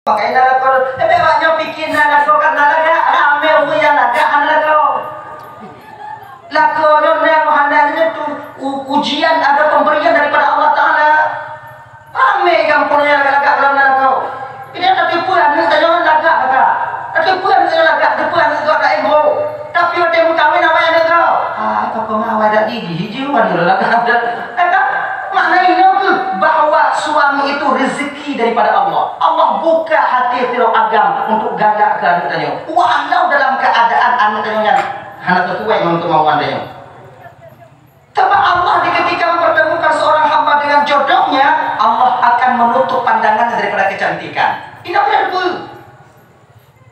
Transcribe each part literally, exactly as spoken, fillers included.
Pakai na lakoe, eh, bèk awak nyoe pike na lakoe ka na lagak, ramé ureueng nyang lagak hana lakoe. Lakoe nyoe na meuhana nyoe tu u-, ujian atau pemberian daripada Allah Taala. Ramé gampông nyang lagak-lagak goh lom na lakoe. Jadi tateupeue aneuk tanyoe lagak maka. Tateupeue aneuk tanyoe lagak, tateupeue aneuk geuh ka embô. Tapi watèe meukawen awai aneuk geuh. Ah, apa kau ma awai dak di, di hijau kan lagak. Eh, kan? Makna inoe keuh bahwa suami itu rezeki daripada Allah. Allah buka hati sidroe agam untuk galak keu aneuk tanyoe. Walau dalam keadaan aneuk tanyoe nyan hana sesuai ngon keumauan tanyoe. Sebab Allah di ketika mempertemukan seorang hamba dengan jodohnya, Allah akan menutup pandangan daripada kecantikan. Ini apa yang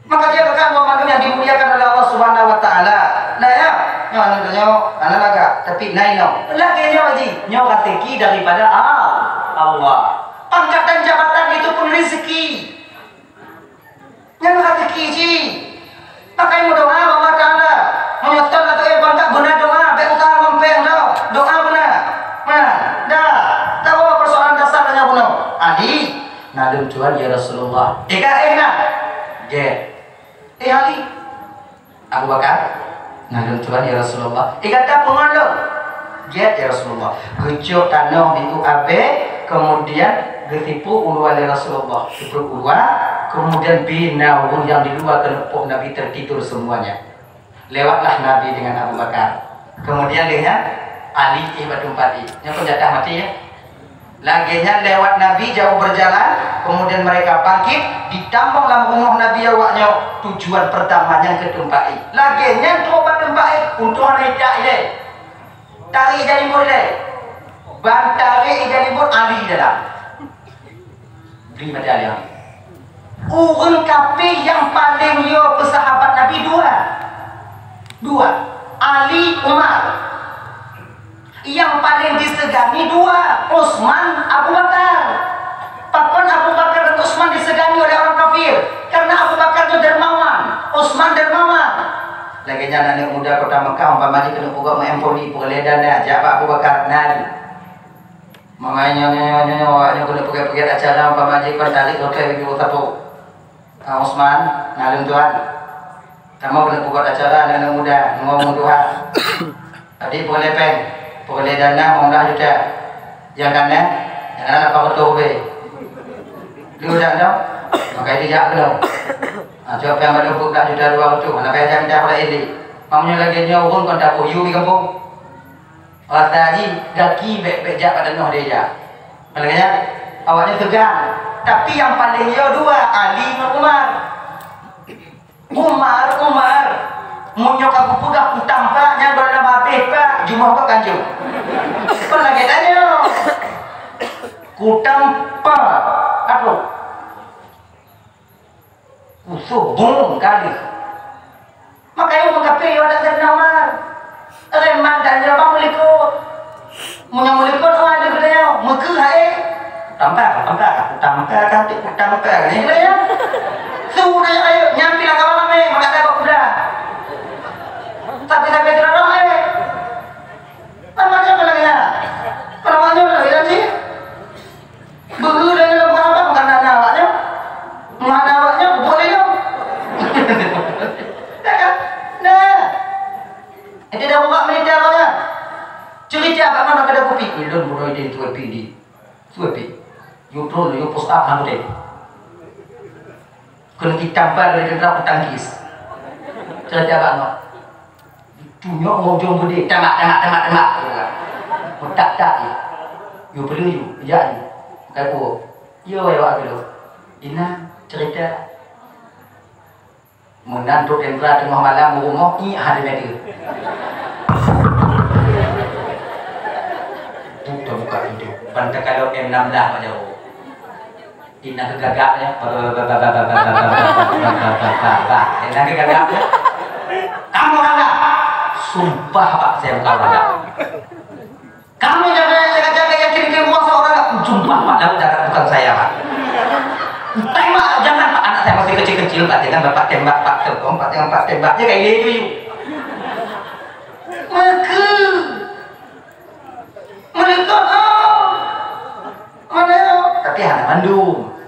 Maka dia kata, "Wahai manusia yang dimuliakan oleh Allah Subhanahu wa Taala." Nah, ya, nyoe aneuk nyoe, aneuk lagak, tapi na inoe. Lagèe nyoe ji, nyoe rezeki daripada Al-, Allah. Pangkat dan jabatan itu pun rezeki. Nyan rezeki ji. Pakai meudoa bak Allah Taala. Meunyoe thon atau eh bangka beuna doa, bèk usah ngon péng dah. Doa beuna. Nah, dah. Tahu persoalan dasar tanya bunoe. Ali, na lôn tuan ya Rasulullah. Ika eh na. Gèt. Eh Ali. Abu Bakar, na lôn tuan ya Rasulullah. Ika ta peungon lôn. Gèt ya Rasulullah. Geucok tanoh di u abèe, kemudian geusipruek u luwa lé Rasulullah. Sipruek u luwa, kemudian bina ureueng nyang di luwa keuneuk poh Nabi tertidur semuanya. Lewatlah Nabi dengan Abu Bakar. Kemudian lheueh nyan, Ali éh bak teumpat éh. Nyan pun jatah maté ya. Lagèe nyan lewat Nabi jauh berjalan, kemudian mereka bangkit, ditamong lam rumoh Nabi awak nyoe, tujuan pertama nyan keu teumpat éh. Lagèe nyan trôk bak teumpat éh, untông hana ijak ilèe. Tarek ija libot ilèe. Ban tarek ija libot Ali dalam. Bri mata Ali. Ureueng kafé nyang paleng yo keu sahabat Nabi dua. Dua. Ali, Umar. Nyang paleng disegani dua, Utsman, Abu Bakar. Pakon Abu Bakar dan Utsman disegani oleh orang kafir? Karena Abu Bakar itu dermawan, Utsman dermawan. Lagèe nyan aneuk muda kota Mekah umpama jih keuneuk peugot meu'en poli, peureulèe dana, jak bak Abu Bakar, na. Meu'en nyoe, nyoe, nyoe, nyoe, awak nyoe keuneuk peugèt-peugèt acara umpama jih kon tarék lotèe bibie sapo. Ah, Utsman, na lôn tuan. Kamoe keuneuk peugot acara aneuk-aneuk muda, ngon ureueng tuha. Jadi peureulèe pèng, peureulèe dana limong blah juta. Nyang kanan, nyang kanan lapan reutôh leubèh. Lheueh dak nyoe, maka itu jak keunoe. Ha, cok pèng bak dua ploh blah juta dua reutôh, hana payah jak mita bak Eli. Meunyoe lagèe nyoe ureueng kon taboh yue di gampông. Rasa jih gaki bèk-bèk jak bak tanoh deh jak. Makajih awaknyan teugang. Tapi nyang paleng yo dua, Ali ngon Umar. Umar, Umar, meunyoe ka kupeugah kutampa nyan goh lom habéh, Pak, jumah gob kanjong. Kon lagèe tanyoe. Kutampa, aduh. Kusoh bung ka lheueh. Makajih ureueng kafé yo adak Saidina Umar. Reman dan yo bang meulikot. Meunyoe meulikot, oh, ada geutanyoe. Meukeue hai. Tampa, tampa, tampa, tampa, tampa, ni lah ya. Su dah ya, ayo, nyampi lah kawan ramai, maka ada kuda. Tapi sampai tu dah, eh. Apa dia apa lagi ya? Kalau mana lagi nanti? Beuhu dan dalam apa bukan anak awaknya? Mana awaknya boleh ya? Ya kan? Nah. Itu dah buka militer lah ya. Cerita apa mana kada kopi? Ilun bunuh dia itu kopi di. Suwe pi. Yue tron, yue push up hana udeb. Keuneuk itam ban lé tentara peutangkis. Cara bak nyoe. Tunyok ngon ujong beudé, tembak, tembak, tembak, tembak. Meutak-tak jih. Yue peuleueh yue, jak jih. Kai puwoe. Yo, yo, ageulong. Inan, cerita. Meunan trok tentara teungoh malam u rumoh, iek hana meudeuh. Buka, buka pintoe. Ban takalon M enam belas bak jaroe. Inan geugagak nyan. Inan geugagak nyan. Kamoe gagak. Sumpah bak saya bukan gagak. Kamu jaga, jaga, jaga yang kirim-kirim uang seorang, aku jumpa Pak Daud, darah bukan saya, Pak. Tembak, jangan, Pak, anak saya masih kecil-kecil, Pak, jangan Bapak tembak, Pak, tolong, Pak, jangan Pak tembak, dia kayak gitu, yuk. Maka, mereka, ah, mana ya? Tapi hana mandum.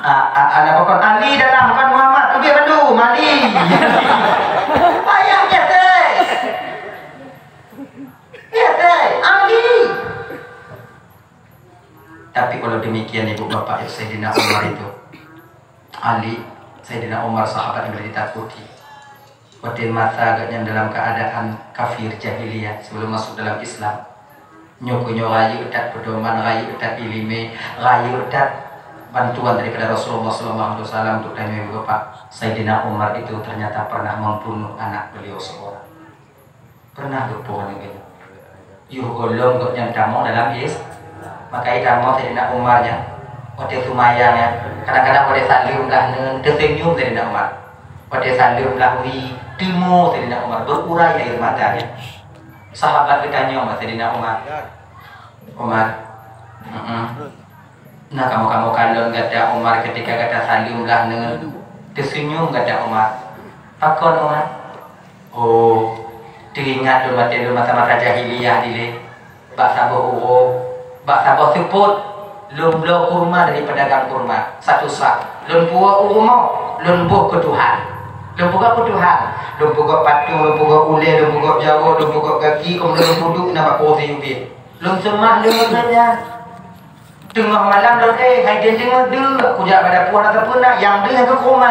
Ah, ah, anak pakon Ali dalam, bukan Muhammad. Teubiet bandum, Ali. Payah biasa. Biasa, Ali. Tapi walau demikian, ibu bapak, ya, Sayyidina Umar itu, Ali, Sayyidina Umar sahabat yang boleh ditakuti. Watèe masa gobnyan dalam keadaan kafir jahiliyah sebelum masuk dalam Islam. Nyoe keuh nyoe rayeuk that pedoman, rayeuk that ileumèe, rayeuk that bantuan daripada Rasulullah sallallahu alaihi wasallam untuk tanyoe ibu bapak. Sayyidina Umar itu ternyata pernah membunuh anak beliau seorang. Pernah geupoh nyan. Yoh gohlom gobnyan tamong dalam is-, maka tamong Saidina Umar nyan. Watèe seumayang nyan, kadang-kadang watèe saleuem blah neuen, teuseunyum Saidina Umar. Watèe saleuem blah wie, teumo Saidina Umar, beuurai air matanya. Sahabat geutanyong bak Saidina Umar, "Umar, heeh, na kamoe-kamoe kalon gata Umar, ketika gata saleuem blah neuen, teuseunyum gata Umar. Pakon Umar?" "Oh, teuingat lôn watèe lôn masa-masa jahiliyah dilèe, bak saboh uroe, bak saboh seupôt, lôn bloe kurma dari pedagang kurma, satu sak. Lôn puwoe u rumoh, lôn boh keu Tuhan. Lôn peugah keu Tuhan, lôn peugöt patung, lôn peugöt ulèe, lôn peugöt jaroe, lôn peugöt gaki, keumudian lôn peuduek na bak kursi ubit. Lôn seumah lôn nyan." Teungoh malam lôn, eh, hai den deungoe deuh, kujak bak dapur hana sapeue na, nyang deuh nyang keu kurma.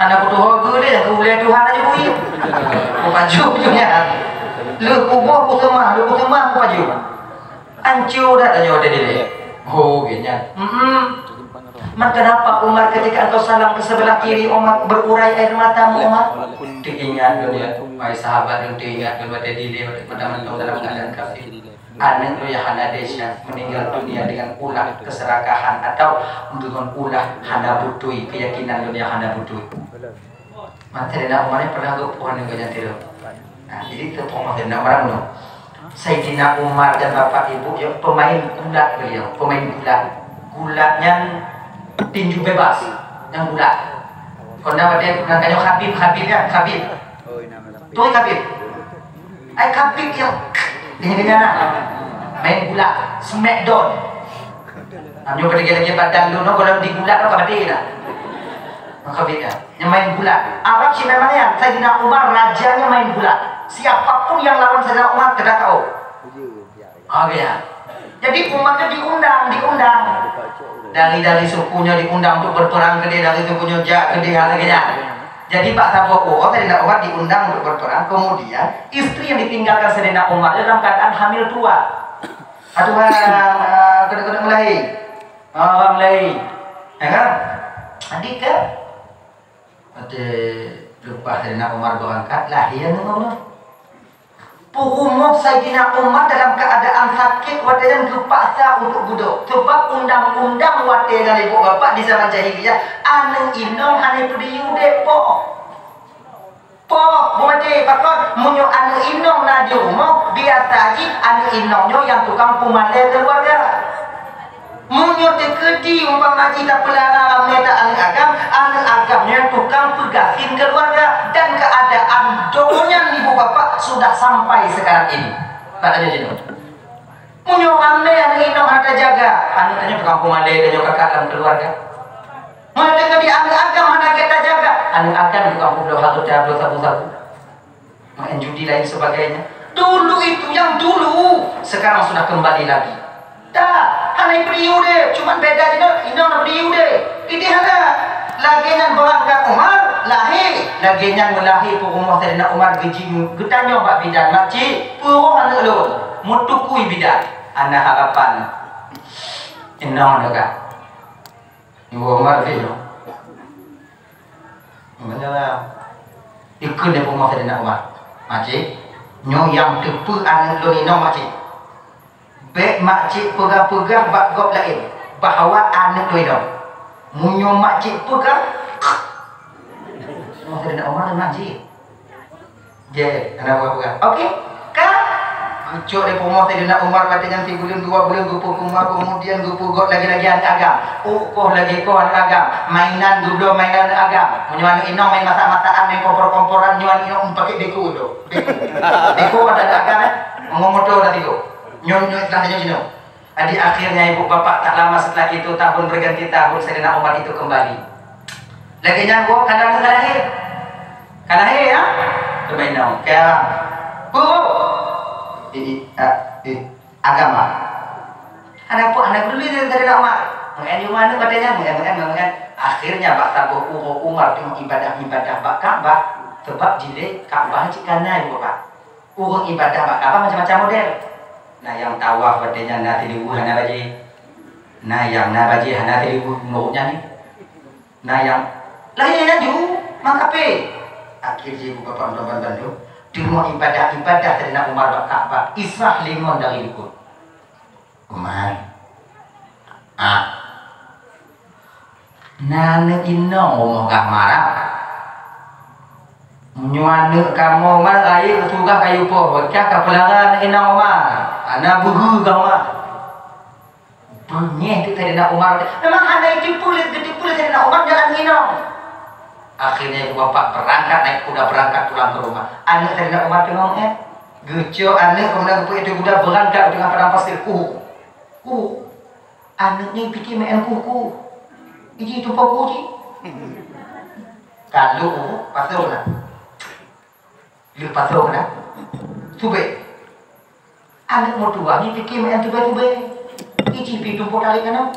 Hana kutuho geu deh, nyang keu ulèe Tuhan aja bui. Kupajoh nyan. Lheueh kuboh kuseumah, lheueh kuseumah kupajoh. Ancô that tanyoe watèe dilèe. Ho, geuh nyan. Mm-mm. Man kenapa Umar ketika engkau salam ke sebelah kiri, Umar, berurai air matamu, Umar? Teuingat lôn ya, wahai sahabat, lôn teuingat lôn watèe dilèe, watèe mantong dalam keadaan kafir. Aneuk lôn nyang hana desya meninggal dunia dengan ulah keserakahan atau dengan ulah hana beutôi, keyakinan lôn nyang hana beutôi. Maka Saidina Umar ni pernah geupeugah ngon gobnyan sidroe. Nah, jadi teupeugah Saidina Umar bunoe. Saidina Umar dan bapak ibu ya pemain gulat beliau, pemain gulat. Gulat nyan tinju bebas, nyan gulat. Kon na watèe nyan tanyoe Khabib, Khabib ya, Khabib. Tuh Khabib. Ai Khabib ya. Dia dengan anak. Main gulat, smackdown. Nyoe pada lagi-lagi badan lu, no, kalau digulat, no, kabadé dah. Khabib ya. Nyang main gulat. Arab sih memang ya, Saidina Umar rajanya main gulat. Siapapun yang lawan Saidina Umar, kena K O. Oh, ya. Jadi Umar tu diundang, diundang. Dari, dari sukunya diundang untuk berperang ke dia, dari sukunya jak ke dia, lagi ya. Jadi bak saboh uroe Saidina Umar diundang untuk berperang. Kemudian istri yang ditinggalkan Saidina Umar dalam keadaan hamil tua. Aduh, ah, kena-kena melahir. Orang lain, ya kan? Adik kan? Ada lepas dari nak Umar berangkat, lahir nama Allah. Peurumoh Saidina Umar dalam keadaan sakit, watée nyan geupaksa untuk budok. Sebab undang-undang watée nyan ibu bapak di zaman jahiliyah, aneuk inong hana peudiyue udeb po. Po, bumaté, pakon, meunyoe aneuk inong na di rumoh, biasa jih aneuk inong nyoe nyang tukang peumalée keuluwarga. Meunyoe teukeudi umpama jih tapeulara ramé that aneuk agam, aneuk agam nyan tukang peugasien keuluwarga dan keuadaan donya ibu bapak sudah sampai sekarang ini. Katanya jinoe. Meunyoe ramé aneuk inong hana tajaga, aneuk tanyoe tukang peumalée tanyoe kakak lam keuluwarga. Meunyoe teukeudi aneuk agam hana gét tajaga, aneuk agam tukang peubloe hareuta bloe sabu-sabu. Main judi lain sebagainya. Dulu itu yang dulu, sekarang sudah kembali lagi. Dah, hana peudiyue deh, cuman beda jinoe, inong na peudiyue deh. Ideh hana. Lagée nyan beurangkat Umar, lahé. Lagée nyan meulahé peurumoh Saidina Umar geuji geutanyong bak bidan, "Makcik, peue roh aneuk lôn?" Meutukui bidan, "Hana harapan inong lôn." Ibu Umar teuh. Maknanya, ikheun lé peurumoh Saidina Umar, "Makcik, nyoe nyang teupeu aneuk lôn inong, makcik. Bék makcik peugah-peugah bak gob laén bahwa aneuk lôn inong. Meunyoe makcik peugah," peurumoh Saidina Umar, "Makcik." Jeh, hana peugah-peugah. Oke, ka? Geucok lé peurumoh Saidina Umar watée nyan sibuleuen dua buleuen geupeukumar, kemudian geupeugot lagée-lagée aneuk agam. Oh, koh lagée koh aneuk agam. Mainan geubloe mainan aneuk agam. Meunyoe aneuk inong main masak-masakan, main kompor-komporan, nyoe aneuk inong pakai beko tu. Beko. Beko ada aneuk agam, eh? Ngomong moto dah tigo. Nyoe, nyoe, dah nyoe, nyoe. Jadi, akhirnya ibu bapak tak lama setelah itu, tahun berganti tahun, Saidina Umar itu kembali. Lagée nyan, woe, ka lahé, ka lahé. Ka lahé, ya? Teuma inong, ka. Peue? Ini, ah, eh, agama. Ada apa? Ada peduli dengan Saidina Umar. Meu'en di rumah aneuk batée nyan, meu'en, meu'en, meu'en. Akhirnya, bak saboh uroe Umar teungoh ibadah-ibadah bak Ka'bah, sebab jih lé Ka'bah cit ka na ibu bapak. Ureuëng ibadah bak Ka'bah macam-macam model. Na nyang tawaf watée nyan na siluweue hana bajée. Na nyang na bajée hana siluweue meunurot nyan ni. Na nyang laén laju mangkapé. Akhé jih buka pandong bandum. Teungoh ibadah-ibadah Saidina Umar bak Ka'bah, Isa lé ngon dari likot. Umar. Ah. Na aneuk inong rumoh gah marah. Meunyoe aneuk kamoe Umar rayeuk tugaih kayue poh, beucah ka peulara aneuk inong Umar. Hana beuhe gah Umar. Beungéh teuk Saidina Umar. Memang hana jiteupeue lé, jiteupeue lé Saidina Umar nyan aneuk inong. Akhirnya ibu bapak berangkat naik kuda berangkat pulang ke rumah. Aneuk Saidina Umar teungoh, eh, geucok aneuk kemudian geupeuék kuda berangkat di tengah padang pasir. Kuh. Kuh. Aneuk nyan pike meu'en kuku. Iji tupo kuji. Kalu pasoe na. Lheueh pasoe na. Subek. Aneuk meutuwa nyan pike meu'en tubé-tubé. Iji pi tupo tarék na.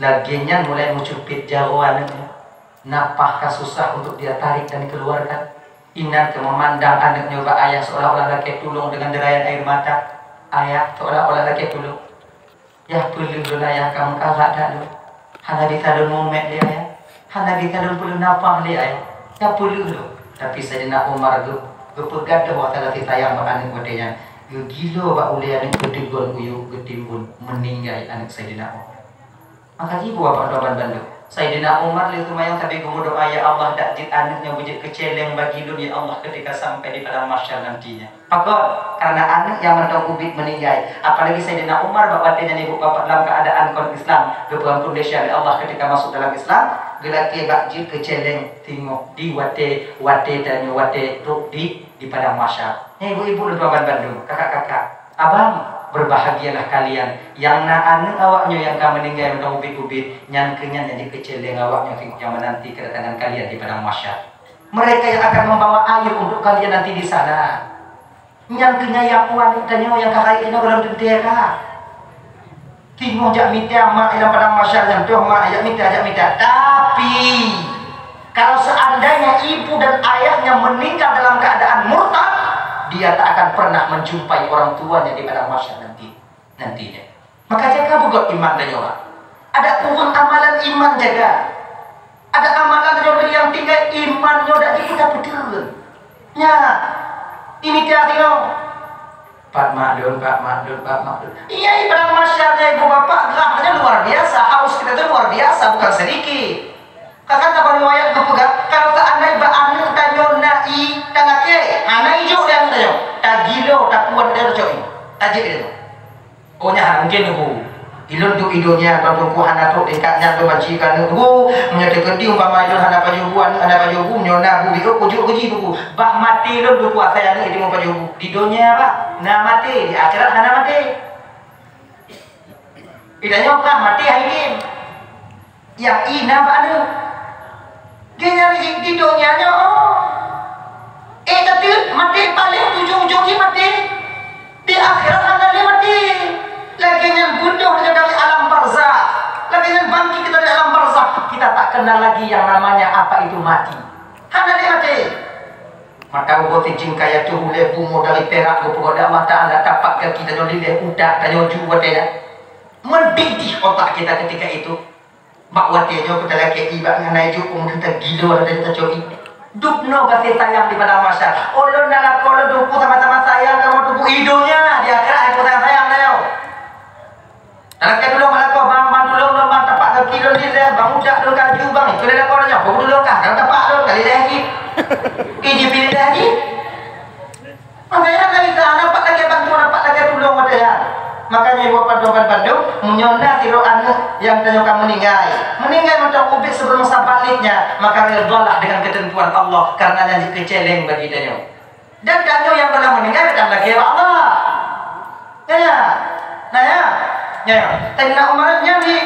Lagée nyan mulai meucupet jaroe aneuk nyan. Nafah ka susah untuk dia tarik dan keluarkan. Inan keu memandang aneuk nyoe bak ayah seolah-olah lakée tulông dengan derayan air mata. Ayah, seolah-olah lakée tulông. Yah peuleueh lôn ayah, ka meukarat that lôn. Hana bisa lôn mumet lé ayah. Hana bisa lôn peuleueh nafah lé ayah. Yah peuleueh lôn. Tapi Saidina Umar geu-, geupeugah deuh rasa kasih sayang bak aneuk watée nyan. Geugilo bak ulée aneuk geutegon uyuek geutimbun meuninggai aneuk Saidina Umar. Maka jibu Bapak Tuan bandum. Saidina Umar lé seumayang sabe geumeudoa, "Ya Allah, dak jeuet aneuk nyoe beujeuet keucéléng bagi lôn, ya Allah, ketika sampai di padang mahsyar nantinya." Pakon? Karena aneuk nyang mantong ubit meuninggai. Apalagi Saidina Umar bak watée nyan ibu bapak dalam keadaan kon Islam, geupeuampun desya lé Allah ketika masuk dalam Islam, geulakée bak jeuet keucéléng singoh di watée, watée tanyoe watée trok di, di padang mahsyar. Nyan ibu-ibu lôn tuan bandum, kakak-kakak. Abang, berbahagialah kalian nyang na aneuk awak nyoe nyang ka meuninggai mantong ubit-ubit, nyan keuh nyan nyang jeuet keucéléng awak nyoe singoh nyang menanti kedatangan kalian di padang mahsyar. Mereka yang akan membawa air untuk kalian nanti di sana. Nyan keuh nyan nyang u aneuk tanyoe nyang ka rayeuk nyoe gohlom teuntée ka. Singoh jak mita mak lam padang mahsyar nyan, toh mak, jak mita, jak mita. Tapi, kalau seandainya ibu dan ayahnya meninggal dalam keadaan murtad, dia tak akan pernah menjumpai orang tuanya di padang mahsyar nanti, nantinya. Maka jaga beugét iman tanyoe, Pak. Ada kurang amalan iman jaga. Ada amalan nyoe nyang tinggai iman nyoe dak jipeuta-peuteun. Nya, imitia singoh. Pat mak lôn, pat mak lôn, pat mak lôn. Iya, ibarat masyarakat ibu bapak gerah nyoe luar biasa, haus kita tu luar biasa, bukan sedikit. Kakak tak riwayat geupeugah, kalau seandai bak aneuk tanyoe na ié talakée, hana ijok di aneuk tanyoe, tagilo, takuat di aneuk tanyoe, tajek di aneuk. Oh, nyan mungkin, Teungku. Ilôn duek i donya, Teungku, hana trok tingkat nyan lôn banci keu aneuk, Teungku. Meunyoe teukeudi umpama ilôn hana pajoh bu, aneuk hana pajoh bu, meunyoe na bu, biôh kujok keu jih, Teungku. Bah maté lôn, Teungku, asai aneuk jiteumeung pajoh bu. Di donya, bah, na maté, di akhirat hana maté. Di tanyoe bah maté hai gem. Nyang ié na bak aneuk. Geuhnyan di, di donya nyoe, oh. Eh, tapi maté paléng ujong-ujong jih maté. Di akhirat hana lé maté. Lagée nyan beudôh dari alam barzakh. Lagée nyan bangkit kita dari alam barzakh. Kita tak kenal lagi yang namanya apa itu mati. Hana lé maté. Mata uroe sijeueng kaya teuh ulée bumoe dari pirak geupeugah lé Allah Taala tapak gaki tanyoe dilée utak tanyoe ju watée nyan. Meudidih otak kita ketika itu. Bak watée nyoe peutalakée ié bak nyan na ijok peue meukeunong gilo lagée tacok ié. Dubnoe gaséh sayang di padang mahsyar. Ulôn na lakoe lôn Teungku sama-sama sayang kamoe Teungku i donya, di akhirat hana sayang-sayang tanyoe. Talakée tulông bak lakoe, bang, bang tulông lôn bang, tapak gaki lôn dilée, bang utak lôn kaju bang, ikeu lé lakoe nyoe, bang tulông kah, ka tapak lôn ka dilée jih. Ih, jipi dilée jih. Makanya dari sana pat lagée bantuan, pat lagée tulông watée nyan. Makanya ibu bapak tuan bandum, meunyoe na sidroe aneuk nyang tanyoe ka meuninggai, meuninggai mantong ubit sebelum masa balignya, maka redhalah dengan ketentuan Allah, karena nyan jeuet keu céléng bagi tanyoe. Dan tanyoe nyang telah meuninggai, akan lagée bak Allah. Ya, ya. Nah, ya. Ya, ya. Saidina Umar nyan di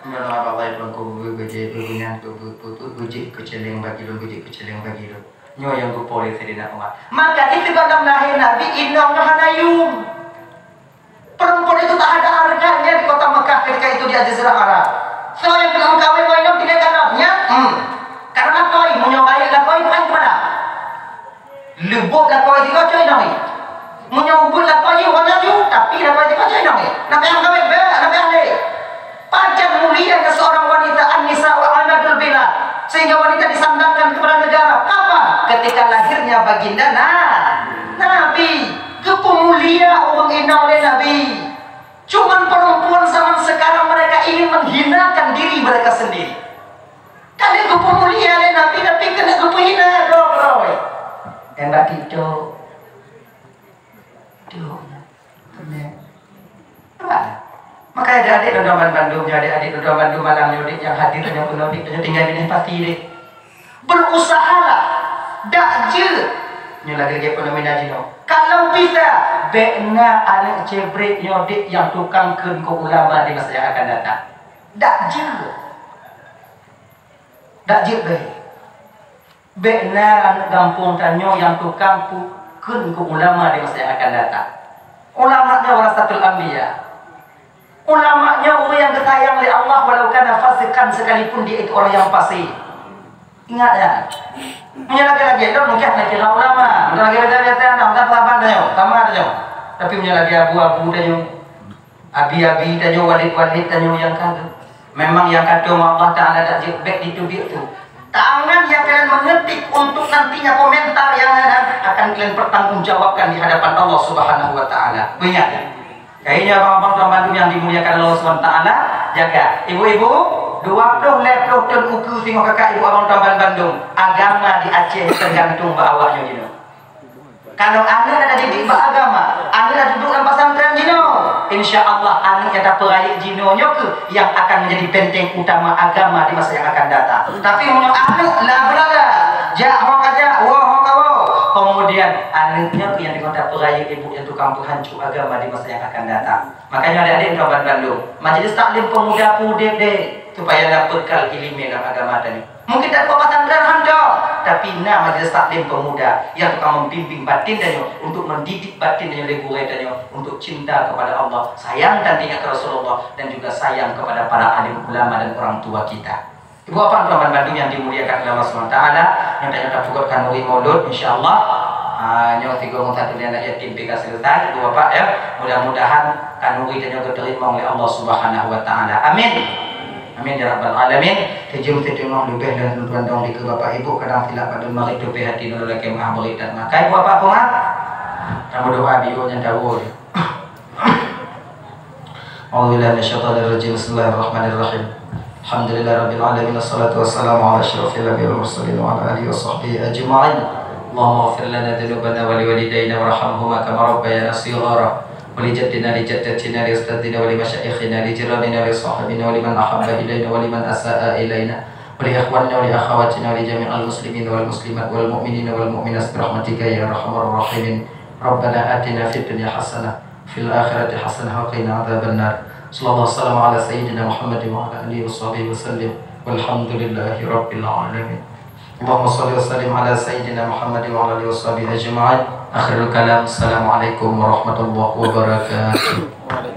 Umar, Allah, ya Tuhanku, beujeuet keu céléng bagi lôn, beujeuet keu céléng bagi lôn. Nyoe nyang geupo lé Saidina Umar. Maka di sigohlom lahé Nabi, inong nyoe hana yum. Perempuan itu tak ada harganya di kota Mekah ketika itu di Jazirah Arab. Soe nyang keuneuk meukawen ngon inong tinggai kalon, nyan? Hmm. Karena lakoe, meunyoe baik lakoe, bukan kepada. Leumbot lakoe jih kocoi inong nyoe. Meunyoe ubit lakoe jih, ureueng laju, tapi lakoe jih kocoi inong nyoe. Naféh meukawen, bèk, naféh lé. Pajan mulianya seorang wanita, an-nisa wa imadul bilad, sehingga wanita disandangkan kepada negara. Kapan? Ketika lahirnya baginda Na-, Nabi. Geupeumulia ureueng inong lé Nabi. Cuman perempuan zaman sekarang mereka ingin menghinakan diri mereka sendiri. Ka lheueh geupeumulia lé Nabi, tapi keuneuk geupeuhina droe-droe. Hebat itu. Tuh, bener. Hebat. Makanya adik-adik lôn ban bandum, ya adik-adik lôn ban bandum malam nyoe, dek, nyang hadir nyoe keunoe, dek, nyoe tinggai binéh pati, dek. Berusahalah, dak jeuet. Nyoe lagèe-lagèe fenomena jinoe. Kalau bisa, bèk na aneuk cebrek nyoe, dek, nyang tukang kheun keu ulama di masa yang akan datang. Dak jeuet. Dak jeuet bèk. Bèk na aneuk gampông tanyoe nyang tukang pu-, kheun keu ulama di masa yang akan datang. Ulama nyoe warasatul anbiya. Ulama nyoe ureueng nyang geusayang lé Allah walau kana fasiqan, sekalipun dia itu orang yang fasik. Ingat ya. Meunyoe lagèe-lagèe lôn mungken hana kira ulama. Meunyoe lagèe biasa-biasa, hana, bukan sahabat tanyoe, sama tanyoe. Tapi meunyoe lagèe abu-abu tanyoe, abi-abi tanyoe, walid-walid tanyoe nyang ka, memang nyang ka tueng Allah Taala dak jeuet bèk diteubiet tu. Tangan yang kalian mengetik untuk nantinya komentar yang ada akan kalian pertanggungjawabkan di hadapan Allah Subhanahu wa Taala. Ingat ya. Kayaknya abang-abang tuan bandum yang dimuliakan Allah Subhanahu wa Taala, jaga. Ibu-ibu, dua ploh lhèe ploh thôn ukeue singoh kakak ibu abang tuan bandum. Agama di Aceh tergantung bak awak nyoe jinoe. Kalau aneuk na didik bak agama, aneuk na duduek lam pesantren jinoe, insya Allah aneuk nyang tapeurayeuk jinoe nyoe keuh nyang akan menjadi benteng utama agama di masa yang akan datang. Tapi meunyoe aneuk la beulala, jak ho ka jak, woe ho ka woe, kemudian aneuk nyoe keuh nyang deungon tapeurayeuk ibu nyang tukang peuhanco agama di masa yang akan datang. Makanya adik-adik tuan bandum, majelis taklim pemuda pudeb deh, supaya na peukal ileumèe lam agama tadi. Mungkin dak pesantren han dong, tapi na majelis taklim pemuda yang tukang membimbing batin tanyoe untuk mendidik batin tanyoe lé gurèe tanyoe untuk cinta kepada Allah, sayang dan ingat ke Rasulullah, dan juga sayang kepada para alim ulama dan orang tua kita. Ibu bapak tuan bandum yang dimuliakan oleh Allah Subhanahu wa Taala, nyoe tanyoe tapeugot khanuri maulud, insya Allah. Ah, nyoe tiga orang satu dia anak yatim tiga selesai, ibu bapak ya. Mudah-mudahan khanuri tanyoe diterima oleh Allah Subhanahu wa Taala. Amin. Amin ya rabbal alamin. Teujeum teuteungoh leubeh dan tuan dong dikeue bapak ibu, kadang silap padum marit tupée hati nurul lakée meuah beurit dan makai buah pak bunga. Kamu doa biu nyan tahu. A'udzubillahi minasyaitonirrajim. Bismillahirrahmanirrahim. Alhamdulillahirabbil alamin, wassalatu wassalamu ala asyrafil anbiya'i wal mursalin wa ala alihi wa sahbihi ajma'in. Allahumma ighfir lana dzunubana wa liwalidaina warhamhuma kama rabbayana shighara. Wa li jaddina, li jaddatina, li ustadzina, wa li masyaikhina, li jiranina, li sahabina, wa liman ahabba ilaina, wa liman asa'a ilaina, wa li ikhwanina, wa li akhawatina, wa li jami'il muslimin wal muslimat, wal mu'minina, wal mu'minat, bi rahmatika ya arhamar rahimin. Rabbana atina fid dunya hasanah, fil akhirati hasanah, wa qina adzaban nar. Sallallahu wasallam ala sayyidina Muhammadin wa ala alihi wa sahbihi wa sallim. Walhamdulillahi rabbil alamin. Allahumma shalli wa sallim ala sayyidina Muhammadin wa ala alihi wa sahbihi ajma'in. Akhirul kalam, assalamualaikum warahmatullahi wabarakatuh.